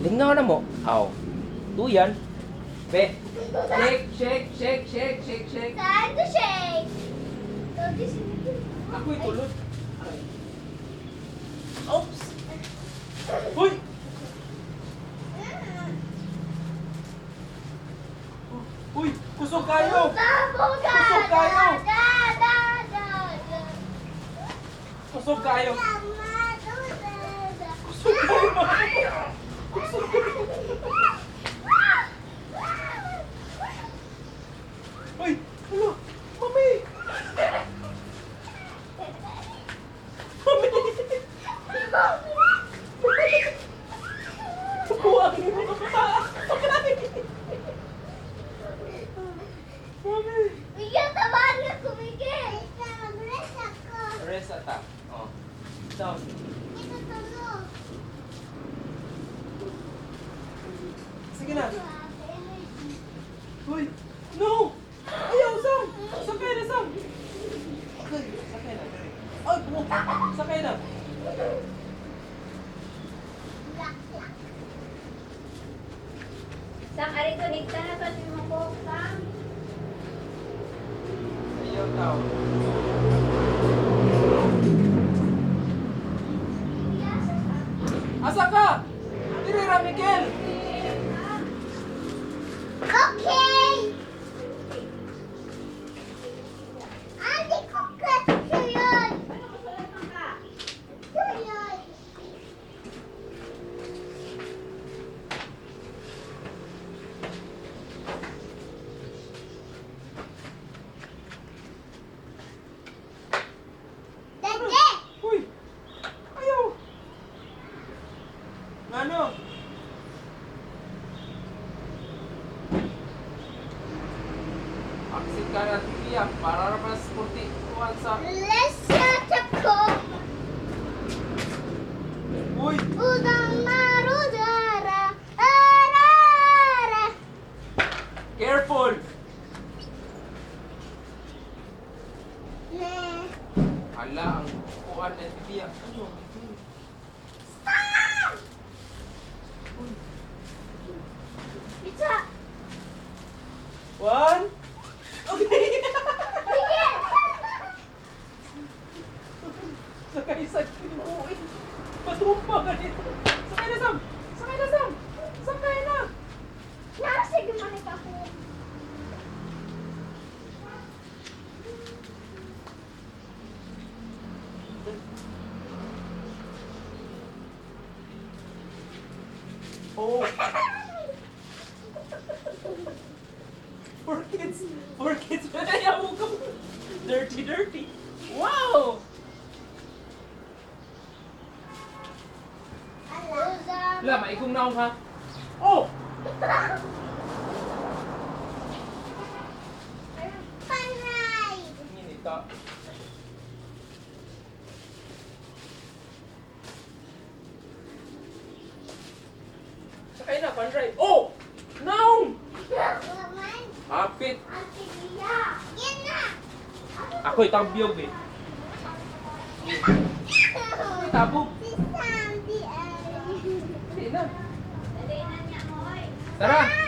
Lingaw na mo. Aw. Tuyan. Be. Shake, shake, shake, shake, shake, shake. Time to shake. So this is Ako'y tulod. Aray. Oops! Uy! Uy! Kusog kayo! Kusog kayo! Da, da, da, da. Kusog kayo! Da, da, da. Kusog kayo! Kusog kayo! Uy! Ano? Mami! Mami! Kuha ang mga. Mami! Miguel, tamaan ka ko, Miguel. Mag-rest ako. Rest ata. Oh. Down. Ito tulog. Sige na. Uy! No! Ayaw, Sam! Sakay na, Sam! Okay, sakay na. Ay, sakay na. Sam, ari ko, nigta na ka si mo ko, Sam. Ayaw, tao. Asa ka? Diri ra, Miguel! Okay! Ate ko kasi yun. Ano masulat man ka? Yun. Dede! Uy! Ayaw! Ngano? Aksit ka na, Tia, para ra sa sporty. Kuhan sa. Let's shut up. Uy! Udang marudara, arara. Careful! Ne. Ala, ang kuhan na Tia. Ano? Stop! Pizza. One! Okay! Miguel! Sakay sa kinuwi. Patumpa ka dito. Sakay na, Sam! Sakay na, Sam! Sakay na! Nasa gumanik ako. Oh! Four kids! Four kids! Ayaw ko! Dirty, dirty! Wow! Udang. Wala, maikong naong ha. Oh! Panay. Nginita. Sakay na, fun ride. Oh! Naong! Waman. Hapit! Ang tigiya. Yan na. Ako'y tabyog eh. Ako'y tabog. Si Sandy ay. Hindi na. Dali na niya mo, oy. Tara!